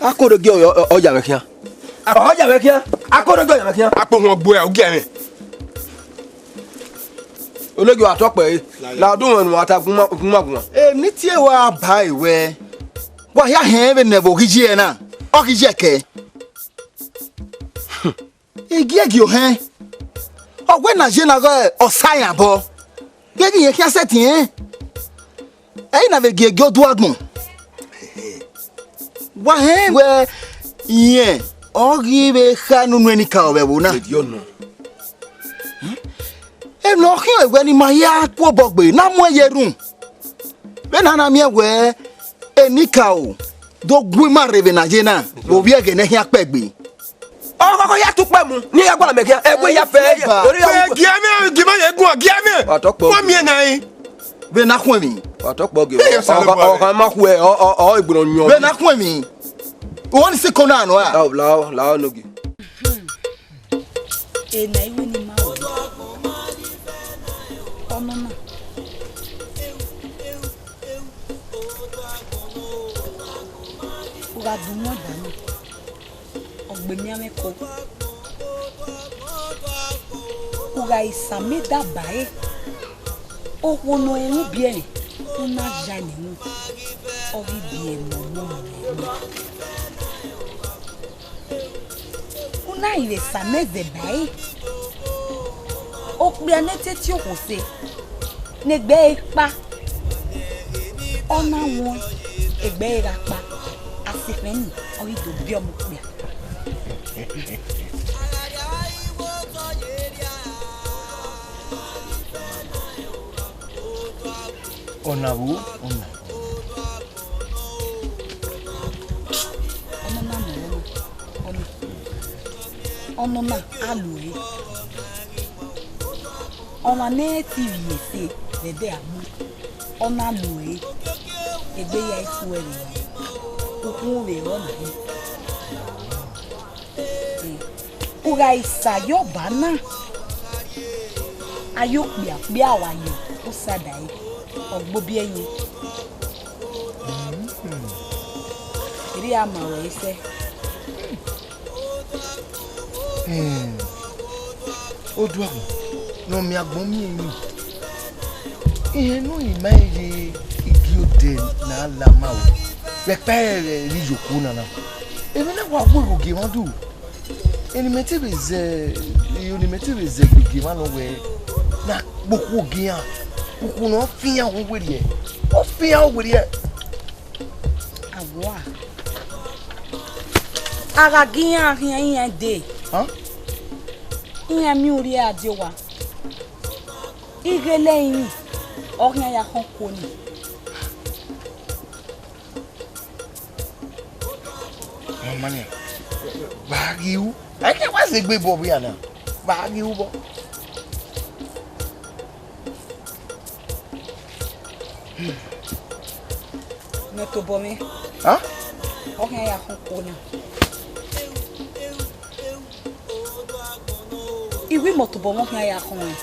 Akodogie ọ, ọ, ọ ya mwẹ khian. Ọ ya mwẹ khian. Akodogie ọ ya mwẹ khian. Akpo wọn gbe ẹ, u gie mwẹ. Ologio atọkpẹ re. La ọdọ mwẹ ne uwa ta gunma gunma. Emwi ne I tie wa ba e wẹ, wa hia hẹn vbene ẹvbo ghi ye na, ọ ghi ye kẹ. Egiẹgiẹ ohẹn, ọ wẹ na ye na ghe ọsa yan obọ, ghẹ ghi rẹn khian sẹtin rẹn, ẹ i na vbe giẹgiẹ oduagbọn. Wa hẹn wẹ irẹn ọ ghi vbe kha ne unu enikaro vbe ẹvbo na. Emwi ne ọ khian wẹ ne ima ya ku obọ gbe ne a mu ẹn ye erhunmwu. Vbene a na miẹn wẹ enikaro do gu ima rre vbe ne a ye na, vbe ovbi ẹghẹ ne ẹ khian kpẹ gbe. Ọ kọkọ ya tu ukpẹ mu, ne I ya gualọ mẹ khian, ẹgbẹ ya fẹ, ẹ, ẹ, ẹ, ẹ, ẹ, gie mwẹ, gie ma ye guan, gie mwẹ. Wa tọkpọ. Wa miẹn na yi. Vbe na khuẹn emwi. Wa tọkpọ gie. Ẹ, ọ, ọ, ọ, ọ ma khuẹ, ọ, ọ, ọ, egbọn yọn. Vbe na khuẹn emwi. Uwọ ni si ko na nọ a? Lao, lao, lao nogie. Ena iwe ni ma wẹ. Ọnọna. U gha dunmwẹ ọdanu, ọ gbe miẹn mwẹ ko. U gha i sa mẹ da ba ẹre, okhuo ne ọ rẹn biẹ mwẹ, u na ya ne ẹmwẹ, ọ ghi biẹ ne ọ mu mwẹ. U na i vbe sa mẹ zẹ ba ẹre, okpia ne te tie okhuo se, ne egbe ẹre kpa, ọ na wọn egbe ẹre gha kpa, a si khẹ ni, ọ ghi do biẹ ọmọ okpia. Ọna vbo, ọna. Ọnọna mẹ ọna, ọna. Ọnọna a lu ẹre. Ọmwa ne ẹ ti vbiẹ ẹse vbe ẹdẹ a mu, ọ na lu ẹre, egbe ya i fu ẹre, ukhunmwu vbe rọ na. U gha i sa ye ọba na, a ye okpia, okpia wa ye, u sa da ẹre, ọ gbe obiẹyẹn. Erriọ a ma ruẹ sẹ. Hmm. Oduagbọn, ne ọ miẹn agbọn miẹn emwi. Irẹn ne ọ ma ye igie odẹ ne a la ma ru, vbe ẹkpa ẹre vbe iyokhuo na na. Emwi na wa wẹ ghe ogie mwa do. Eni mẹ te vbe zẹ, eni mẹ te vbe zẹ gbe ogie mwa nọ wẹ, na kpokhuo ogie iran, ukhu ne ọ fian werriẹ, ọ fian werriẹ. Awua. A gha gie iran khian iran dee. Hàn? Iran miẹn urrie a die owa. Ighele ẹrinmwi, ọ khian ya khọn kuo nii. Mama nia, vbe a ghi ru? A i khian wa zẹ egbe bọ vbe a na. Vbe a ghi ru bọ? Mẹ tobọ mwẹ. Hàn? Ọ khian ya khọn kuo na. I wi mẹ tobọ mwẹ ọ khian ya khọn ẹn.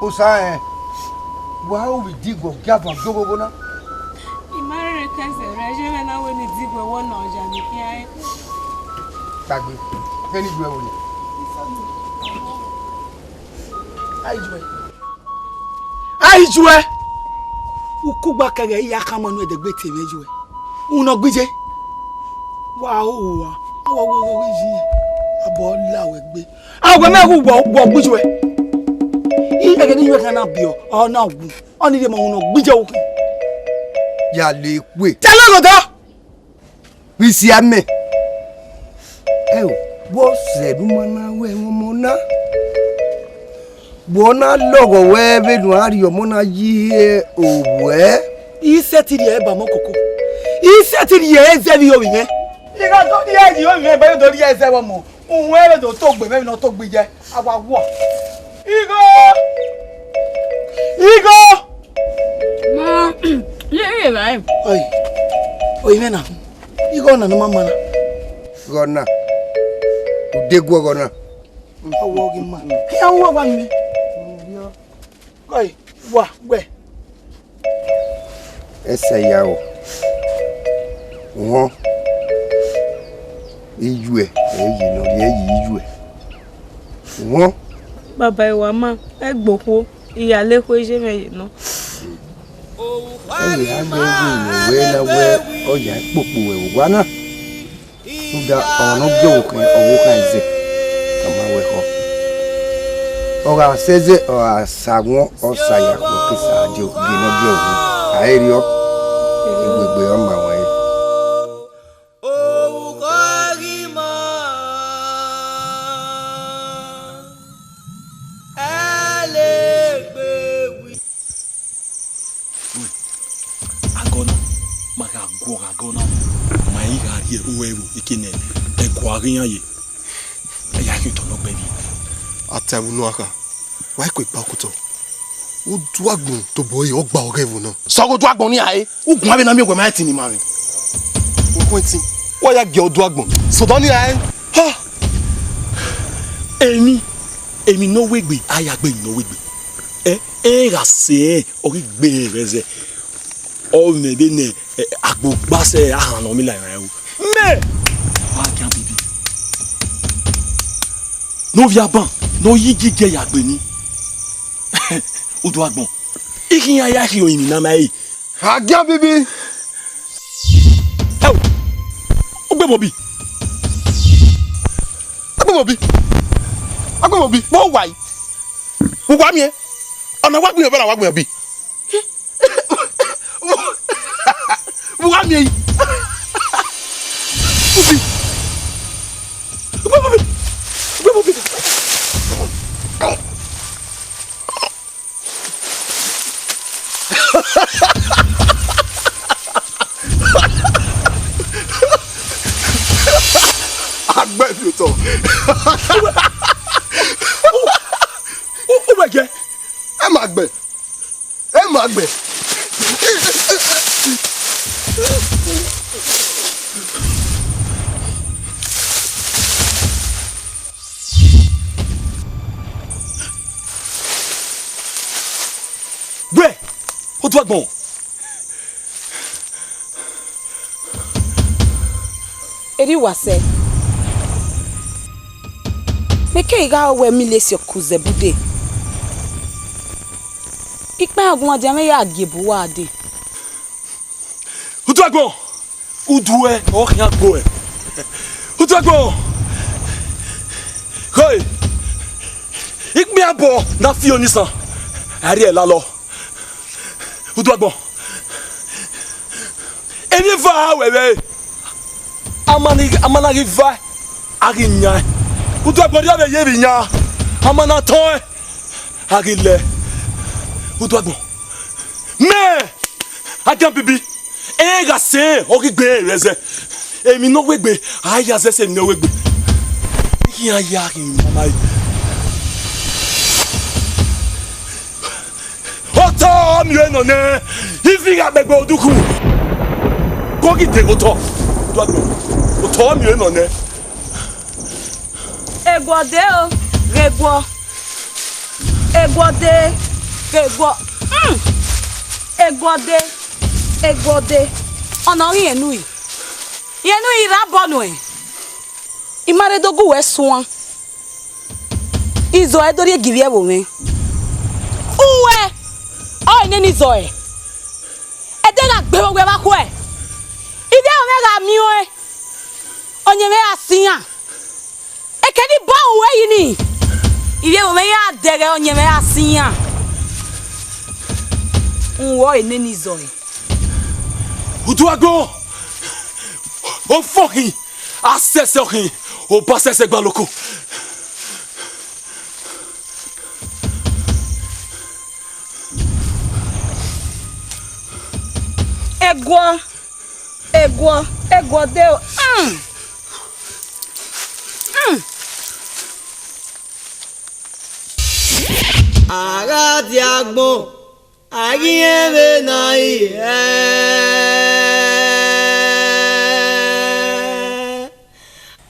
Osa rẹn, wa ru vbe idighẹ ọ gia van gie oghogho na. I ma rẹn kẹsẹ rẹ, iye mwẹ na wẹ ne I dighẹ wẹ na, ọ ya ne I khian rẹn. Dagbe, vbene I yu ẹ vberriọ. A i yu ẹ. A i yu ẹ. Ukugba kẹghẹ, I ya khama unu ẹdẹgbe te mwẹ yu ẹ. Unu ọ gbije. Wa ho wa. A wa wẹ ọghọghọ yi. Abọ la wẹ gbe. A wẹ mẹ hu wọ, wọ gbije ẹ. I ẹghẹ ne I yu ẹ khian na biẹ, ọ na wu. Ọnii rhie ma unu ọ gbije ẹ. Ya le kue. Te lọghọ dọ. Vbe isi amẹ. Ẹ o, vbọ sẹ ne u ma na ru ẹmwẹ ọmọ na? Vbọ na lọghọ wẹ vbene u a rhie ọmọ na yi ihe owẹ? I sẹtin rhie ẹre ba ọmọ koko. I sẹtin rhie ẹre zẹ vbe iro vbe mwẹ. I gha do rhie ẹre zẹ iro vbe mwẹ, ba yo do rhie ẹre zẹ vbe ọmọ. Uhunmwu ẹre do togbe mwẹ vbene ọ togbe iye. A wa wọ. Igho! Igho! Ma, ye, ye, evbare. Oi, oi, mwẹ na. Igho na ne ọ ma ma na. Igho na. Ude guọghọ na. Awọ ghi ma. Khian wọ wa mi. Oi, wa, wẹ. Ẹsẹ ya o. Wọn. Iyuẹ, ẹ yi nọ rhie yi iyuẹ. Wọn. Baba, I wa ma, ẹ gbe okhuo, I ya la ekhue iye mwẹ ye nọ. Ọ ghi gha ghe wẹ na wẹ ọ ya kpokpo ẹre owa na. Rhunmwuda ọmwa ne ọ gie ọvbokhan, ọvbokhan ẹzẹ, ọ ma wẹ khọ. Ọ gha sẹ ẹzẹ, ọ gha sa wọn, ọ sa ya khọ, ke sa gie, gie ne ọ gie ọvbu. A i rriọ, iwegbe ọ ma wọn ẹre. Orukhọ ghi mọ, ẹ lè gbe wi. Agọ na, ma gha guọghọ agọ na, ma i gha rhie ru ẹvbo eke nẹ, ẹguae ghi yan ye, ẹ ya khian otọ nọ gbe vbi. A ta ẹvbo unu a kha, wa i ku egbe okotọ. Uduagbọn tobọ ẹre ọ gba ọghe ẹvbo na. Sẹ ọghe uduagbọn ni rae, uguan vbe na miẹn wẹ ma ẹtin ni ma mwẹ. Okhuẹtin, wa ya gie uduagbọn. Sẹ ọdọ ni rae. Ha! Emwi, emwi ne ọ wegbe, a ya gbe emwi ne ọ wegbe. Ẹ, ẹ gha sẹ rẹn, ọ ghi gbe rẹn vbe ẹzẹ. Ọ mwẹ vbene, ẹ, agbogba sẹ ahan ne ọ miẹn la emwa ẹvbo. Mẹ! Wa khian bibi. Ne ovbi aban, ne ọ yi igigiẹ ya gbe ni. Uduagbọn, I khian ya khian orinmwi ne a ma re. A gian bibi. Ẹ o, u gbe vbe obi. A gbe vbe obi. A gbe vbe obi. Vbe ọ wa yi? U wa miẹn? Ọna wa gbin ọba na wa gbin obi. Vbe u gha miẹn yi? Ubi. Ubi, ubi, ubi. Agbẹviotọ. U, u, u wẹ gẹ? Ẹ ma gbẹ. Ẹ ma gbẹ. Wẹ, oduagbọn. Erriọ uwa sẹ, mẹ keghi gha rọ wẹ Milesiọ ku Zẹbude. Ikpẹn aguan dia mwẹ ya gie bu uwa dee. Uduagbọn, uduẹ ọ khian gbe ẹ. Uduagbọn, hoi, ikpẹn abọ ne a fi onisan, a rhie ẹre lalọ. Uduagbọn, emwi eva wẹ vbe ẹre, a ma ni, a ma na ghi va, a ghi yan. Uduagbọn, rhie vbe ye vbe yan, a ma na tọn ẹn, a ghi lẹ. Uduagbọn, mẹ, Agianbibi, ẹ gha sẹ rẹn, ọ ghi gbe rẹn vbe ẹzẹ. Emwi ne ọ wegbe, a ya zẹ sẹ emwi ne ọ wegbe. I khian ya khin mama yi. Otọ miẹn nọ nẹ, ifi gha kpẹgbe odukhu. Kọ ghi deghe otọ. Otọ miẹn nọ nẹ. Eguọde o, ghe guọ. Eguọde. Eguọ, mm, eguọ de, eguọ de, ọna ọ ghi rẹn unu. Rẹn unu ra bọ nuẹn. I ma rre do gu uwẹ suan. Izọe do rhie gie ivbi ẹvbo mwẹ. Uwẹ ọre nene izọe. Ẹdẹ gha gbe vbe ọghe vbe akhuẹ. Ivbi ẹvbo mwẹ gha miẹn ọẹn, ọyẹnmwẹ ra sẹ iran. Ekẹn ni bọ uwẹ yi ni, ivbi ẹvbo mwẹ ya dẹghẹ ọyẹnmwẹ ra sẹ iran. Uwẹ ọre nene izọe. Uduagbọn, ofo khin, asẹsẹ ọ khin, oba sẹsẹ gbaloko. Eguọ, eguọ, eguọ de o. Mm. Mm. A gha dia agbọn, a ghi rẹn vbene a i re.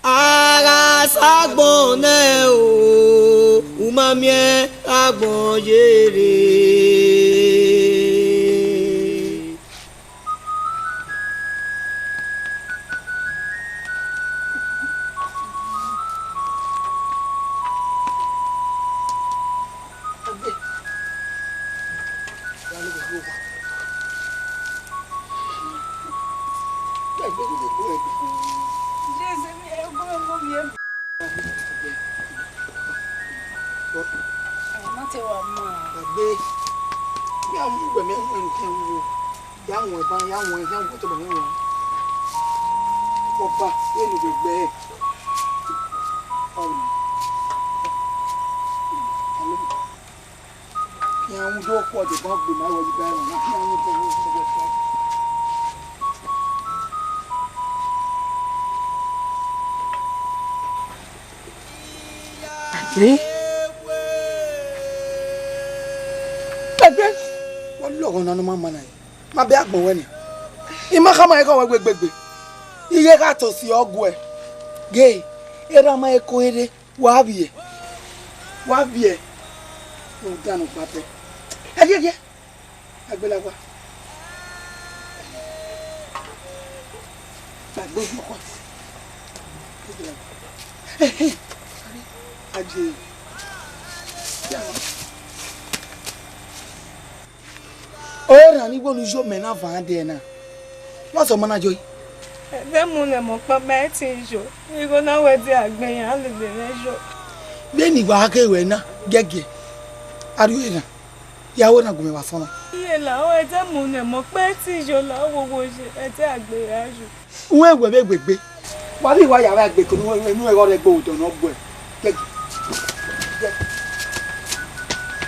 A gha sa agbọn nẹ o, u ma miẹn agbọn ye rre. Ọ ma te wa mu ẹn. Ẹgbẹ, ya mu uwẹ mẹ wọn ẹn kẹ wo. Ya wọn ẹban, ya wọn ẹn, ya wọn tobọ mwẹ wọn. Ọba, vbene u vbe gbe ẹre. Ọmọ. Alo. Iran do khuọ deba gbe ma wẹ yi ba ẹmwẹ na, iran do khuọ deba. Ẹgbẹ, ẹgbẹ, wẹ lọghọ na ne ọ ma ma na, ma bẹ agbọn wẹ nian. I ma khama ẹghẹ wẹ wegbe gbe, I ghẹ gha tọ si ọguẹ. Ghe, erha ma ẹko erhe. Wa vbiẹ, wa vbiẹ, rhunmwuda ne ọ gba bẹ. Ẹgiẹgiẹ, agbelagua. Gba gbe ogun ọkọ. Aje. Ya. Ọre erhan ni wẹ ne u yo mẹ na van dẹ na, vbọzẹ ọ ma na yo? Ẹdẹ mu nẹ mẹ ọkpa, ma i te yo. Igho na wẹ de a gbe yan lele mwẹ yo. Vbene I wa ghe ruẹ na, giẹgiẹ, a rrie erhan, ya ru erhan gu mwẹ vbe asọn na. Iye la, ọ ẹdẹ mu nẹ mẹ ọkpa, i te yo la, wowo ye, ẹdẹ a gbe ya yo. Uwẹ wẹ vbe wegbe. Wa vbe wa ya vbe gbe ko nu ẹghẹ ọre gbe odọ ne ọ gbe. Gẹgẹ. Gẹgẹ.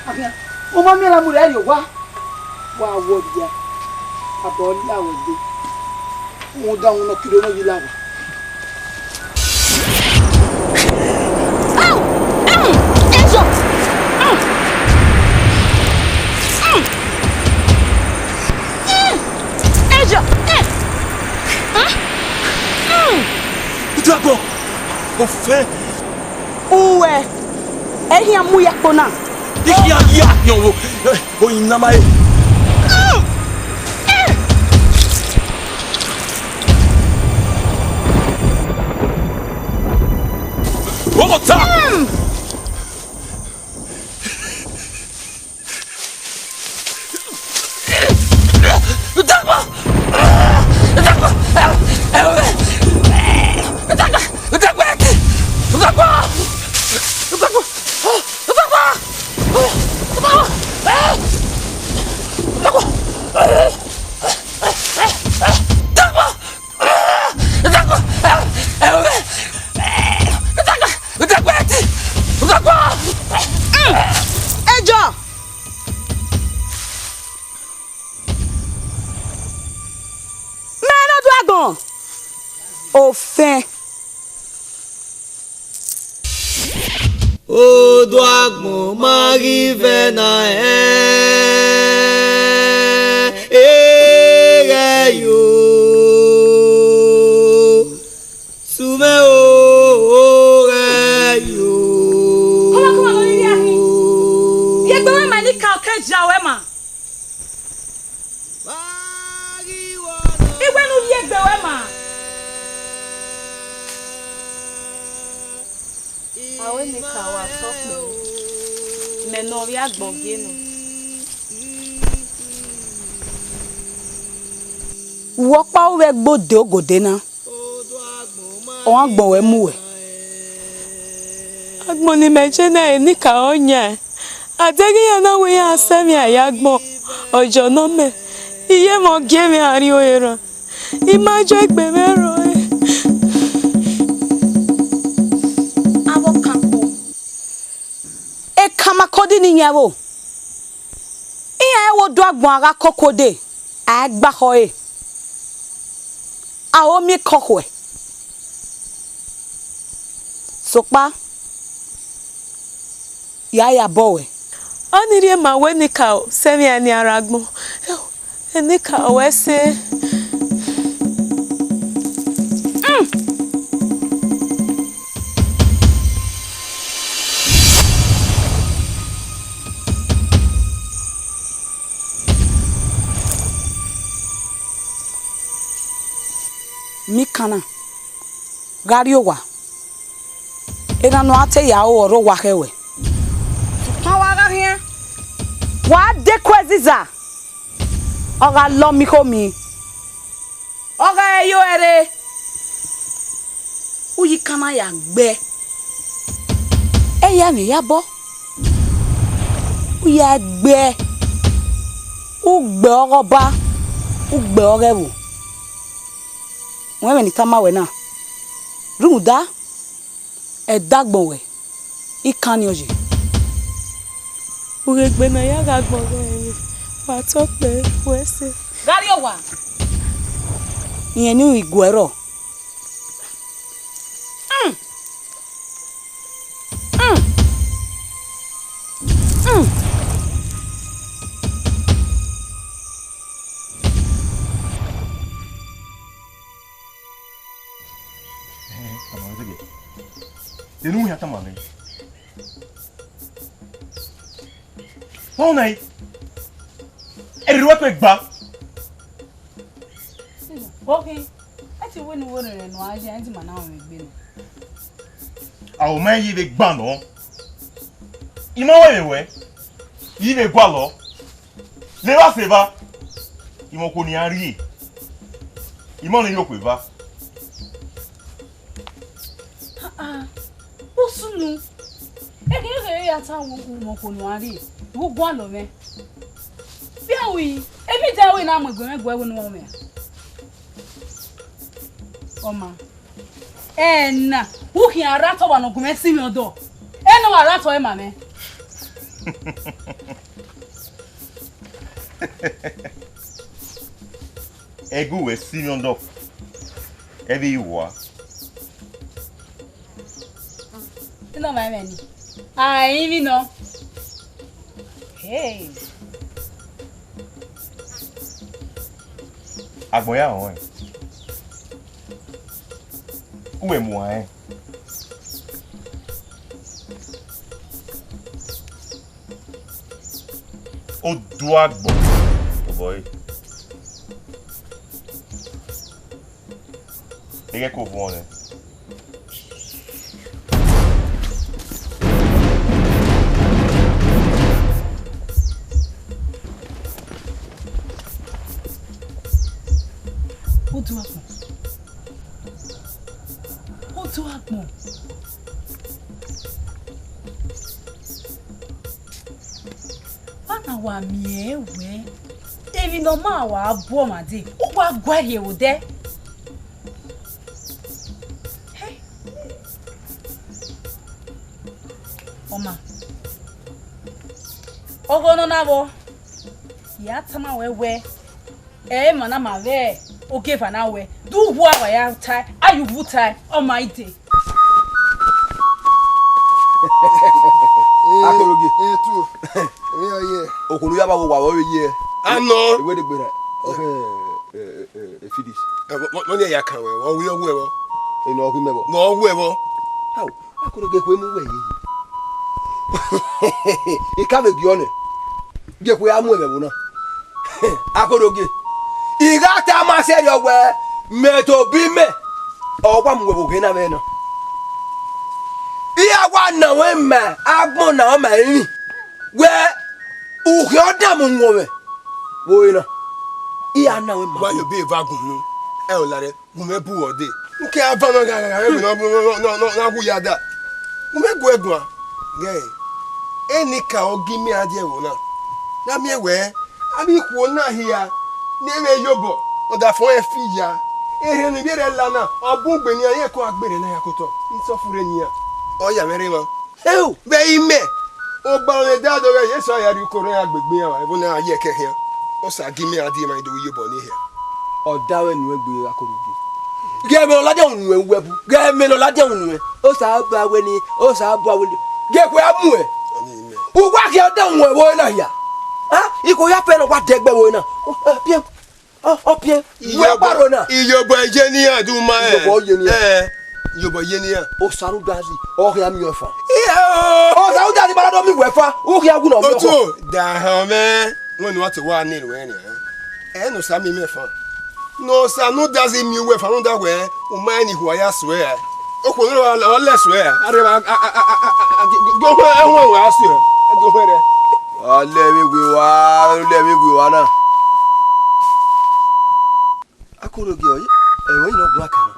Afian. U ma miẹn na mu rẹ rrie owa. Wa wọ dia. Abọ la wẹ gbe. Rhunmwuda unu kiro ne ovbi la wa. Au! Mm! Ezọ! Mm! Mm! Mm! Ezọ! Eh! Mm! Mm! Uduagbọn! Ofẹn! Uwẹ! Ẹ i khian mu ye ẹkpo na! I khian ya khian wo! Oyin na ma re. Ọmọ ta! Ẹjọ! Mẹ ne Oduagbọn! Ofẹn! Oduagbọn ma ghi vẹ na ẹn, eghẹ yo, sumẹ o, ghẹ yo. Kọmakọma ne ọ rhirhi a khin. Ye egbe mwẹ ma ne I ka ọkẹja ruẹ A wẹ ne ka wa sọkpẹ, mẹ ne ọ vbe agbọn gie nọ. Uwẹ ọkpa ru vbe gbe ode ogode na, ọ agbọn wẹ mu wẹ. Agbọn ne imẹ je na, enikaro yan. A deghẹ iran na wẹ iran sẹ mwẹ a ya agbọn, ọ jọ nọ mẹ, iye mwẹ ọ gie mwẹ a rrie ore rran. I ma ju egbe mwẹ rrọọ. Avbe ọkankpo, ekama kodi ne iran ẹvbo, iran ẹvbo do agbọn a gha koko dee, a i gba khọ ẹre, a ho miẹn ekọ khuẹ. Sokpan, ya ya bọ wẹ. Ọnii rhie ma wẹ enikaro sẹ mwẹ a nian rre agbọn. Enikaro wẹ sẹ. Mikan na, gha rrie owa, erhan ne ọ ra te ya ro ọre owa khẹ wẹ. Sokpan wa gha khian, wa dekun ẹziza, ọ gha lọ miẹn ikho miẹn, ọ gha re yo ẹre, u ye ikan na ya gbe. Ẹ ya mwẹ ya bọ, u ya gbe, u gbe ọghe ọba, u gbe ọghe ẹvbo. Wẹ ẹmwẹ ne I tama wẹ na, rhunmwuda ẹdẹ agbọn wẹ, ikan ni ọ ye. Ughegbe ne a ya gha gbọn ghẹ ẹre, wa tọ kpẹ wẹ sẹ. Gha rrie owa. Irẹn ni iguẹ rrọọ. Mm. Mm. Mm. Eh, tama mwẹ zẹgẹ. Enu ya tama mwẹ. Ọ na, ẹrẹ wẹ kpe gba. Okay, ẹ ti wẹ ne uwẹ rẹn nọ a ya, ẹ ti ma na rẹn egbe nọ. A ò ma yi vbe gba nọ. I ma wẹ vbe wẹ, yi vbe gualọ. Vbe evba sẹ evba, imẹ okhuo ne iran rrie, imẹ ọnii rhie okhuo eva. Ah, ah, usunu, ẹghẹ ẹghẹ ya ta wo imẹ okhuo ne iran rrie, vbe u gualọ mwẹ. Vbe a ru, emwi dan wẹ na mu egbe mwẹ guẹ vbe unu mwẹ. Ọ ma. Ẹna, u khian ra tọ wa ne ọ gu mwẹ si mwẹ ọdọ. Ẹna wa ra tọ ẹmwẹ mwẹ. Ẹgu wẹ si mwẹ ọdọ. Ẹ vbe wa. Ina ma ẹmwẹ ni. A rinmwi nọ. Hey. Agbọn ya rọnrẹn. Uwẹ mu ẹn. Oduagbọn tobọ ẹre. Eghẹ ko vuọn nẹ. Oduagbọn. Oduagbọn. Ana wa miẹn wẹẹ, emwi ne ọ ma wa bu ọmwa dee, u wa gua rhie vbe odẹ. Hẹ? Ọ ma. Ọghọ ne ọ na vbọ, ya tama wẹ wẹẹ, ẹ ma na ma vbe ogieva na wẹẹ, du wu a wa ya tae, a ye uwu tae, ọ ma i dee. Akorogie. Etu. Ẹ ya ye. Okhuo ne u ya vbe wo wa vbe ye. Anọ. Ewe de gbe na. Okay, eh, eh, eh, Fidis. Ẹ, wọ, wọ, wọ ni ya kan wẹ, wọ wi ọghu ẹvbo. Eno ọghu mẹ vbọ. Wọ ọghu ẹvbo. How? Akorogie kue mu wẹ yeye. I ka vbe gie ọnẹ. Gie kue a mu ẹmwẹ ẹvbo na. Akorogie. I gha tama sẹrriọ wẹ, mẹ tobọ imẹ, ọ wa mu wẹ vbe oghe na mwẹ na. I A wa na ruẹ ma agbọn na ọ ma emwi. Wẹ, u khian ọdamwẹ uwọnmwẹ vbe ore na. I ra na ruẹ ma. Wa ye obọ eva gun unu. Ẹ o la rẹ. Gu mwẹ bu uwẹ ọde. Nke a van gha gha gha vbe na wu ya da. Gu mwẹ gu ẹ guan. Ghẹ, enikaro gi mẹ a die ẹvbo na. Na miẹn wẹ, avbe ikhuo na hia ne ẹ vbe ye obọ, ọdafẹn ọnrẹn fi ya. Erhẹn ne ivbi erha la na, ọ bun gbe ne iran ye ẹko a gberra ne a ya kotọ. Isọfure ne iran. Ọ ya mwẹ rre emwa. Eo, vbe imẹ, ogba mwẹ da do ghẹ Jesu a ya rhie ukoro ya gbe egbe iran, ẹvbo ne a ye ẹkẹ khian. Osa gi mẹ a die emwa do ye obọ ni hia. Ọ da wẹ nuẹn gbe gha koro gbe. Ghẹ mẹ ne ọ ladian unu ẹn uwẹ bu. Ghẹ mẹ ne ọ ladian unu ẹn. Osa ba wẹ ni, osa ba wẹ ni. Ghẹ khuẹ a mu ẹn. Uwa khian da unu ẹn vbe ore na hia. Ha? Ikhuo ya fẹ ne ọ wa dẹgbẹ vbe ore na. Ọ, ọ, piẹn. Ọ, ọ, piẹn. Wẹ Iyobọ, kparo na. Iyobọ ye ne iran du ma ẹ. Iyobọ ye ne iran. Ẹ, iyobọ ye ne iran. Osa ne u da zẹ, ọ khian miẹn ọfan. Iya o. Osa ne u da zẹ, ma na do miẹn uwẹ ọfan, u khian wu ne ọ miẹn ọfan. Otu, da họn mwẹ. Wẹ ne uwa te wa ne erhuẹn nian. Ẹ ne Osa miẹn imẹ fan. Ne Osa ne u da zẹ miẹn uwẹ fan, ne u da wẹ, u ma rẹn ne ikhuo ya suẹ ra. Okhuo ne ọ lẹ suẹ ra. A rhe gbe ohẹn ẹhẹn wa suẹ. Ẹ gbe ohẹn rẹ. Ọ lẹ vbe we wa, ọ lẹ vbe we wa na. Akorogie ọre, ẹmwẹ ọre ne ọ guan kan na.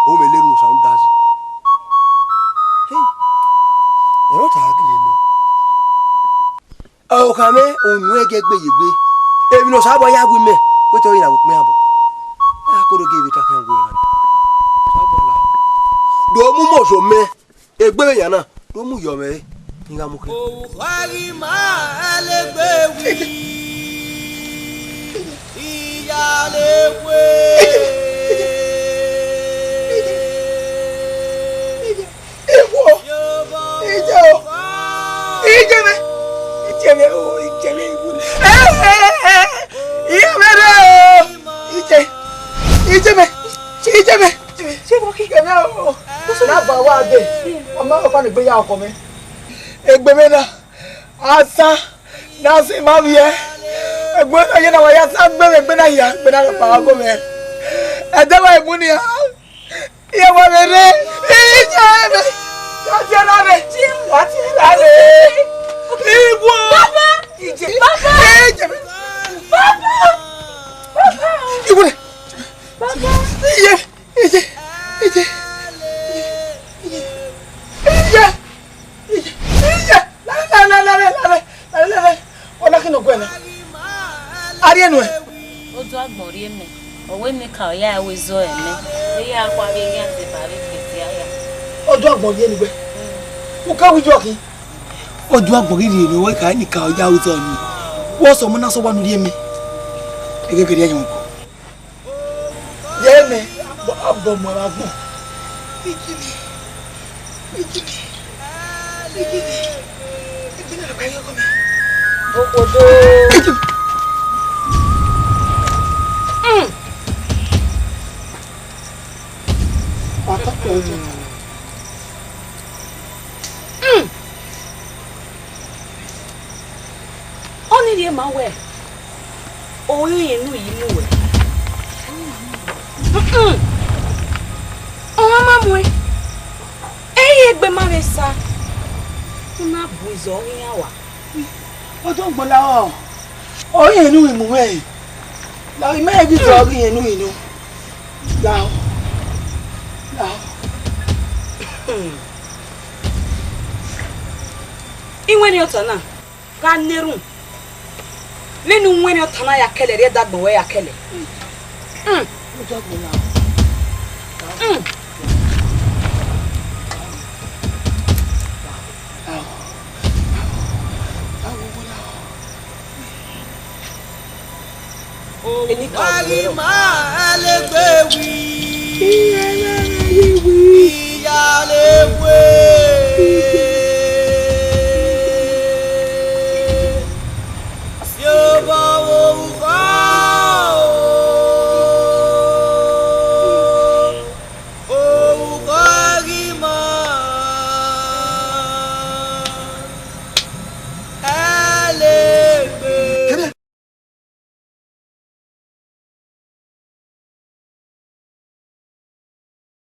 O mẹ lele Osa ne u da zẹ. Hey, ẹmwata gha gele nọ. Ọkhan mwẹ, unu ẹn gie gbe ye egbe. Emwi ne Osanobua ya gu imẹ, wẹ te ọ ghi na vbe ukpẹn abọ. Akorogie vbe ta khian wẹ na. Osanobua la o. Do mu mẹ ozo mẹ, egbe vbe ya na, do mu yọ mwẹ re, ne I gha mu khian. Owa ghi ma ẹlegbe wi, iyalekhue. Ewo! Ije o! Ije mẹ! Ije mẹ o! Ije mẹ! Ewo! Ije mẹ re o! Ije! Ije mẹ! Ije mẹ! Ije mẹ o! Na ba wa de. Ọ ma rhọkpa ne egbe ya ọkọ mẹ. Egbe mẹ na. Asan. Na sẹ ima vbiẹ. Egbe na ye na wa ya sa gbe vbe egbe na hia, egbe na rhọkpa wa go mẹ. Ẹdẹ wa emu nia. Iye wa vbe rre, iye mẹ, wa tie na rre, wa tie na rre. Iwo. Baba. Ije. Baba. Ije mẹ. Baba. Baba. Iwo rẹ. Baba. Iye, ije, ije, ije, ije, ije, ije. Lare, lare, lare, lare, lare, lare. Ọ na khin ne ọ guẹ na. A rhie nuẹn. Oduagbọn rhie mẹ, ọ wẹ ne ka ọ ya ẹvbo zọ ẹmẹ, vbe ya khuavbe eghian zẹ ba vbe gbe dia ya. Oduagbọn rhie ne uwẹ. U ka wu iyọ khin. Oduagbọn ghi rhie ne uwẹ ka ne ka ọ ya ẹvbo zọ ni. Wẹ ọsọmọ na sẹ owa ne u rhie mẹ. Eghe gẹrriẹ yọn kọ. Ye mẹ, bọ, bọ mu ẹmwẹ agbọn. Ije mẹ, ije mẹ, ije mẹ, ije mẹ, rhọkpa ye ọkọ mẹ. Okpodo. Ije mẹ. Mm. Wa ta kpẹrẹ jọ. Mm. Ọnii rhie ma wẹẹ, ọ i rẹn enu yi mu wẹ. Mm-mm. Ọmwa ma muẹn, ẹ i re egbe ma vbe sa, u na bu izọ ọghe iran wa. Oduagbọn lahọ, ọ i rẹn enu yi mu mwẹ, lahọ, imẹ i ghi zọ ọghe irẹn enu yi nọ. Lahọ, lahọ. Iwẹnrẹn ọta na gha na erhunmwu, vbene uwẹnrẹn ọta na ya kẹlẹ rhie ẹdagbọn wẹ ya kẹlẹ. Mm. Mm. Enikaro.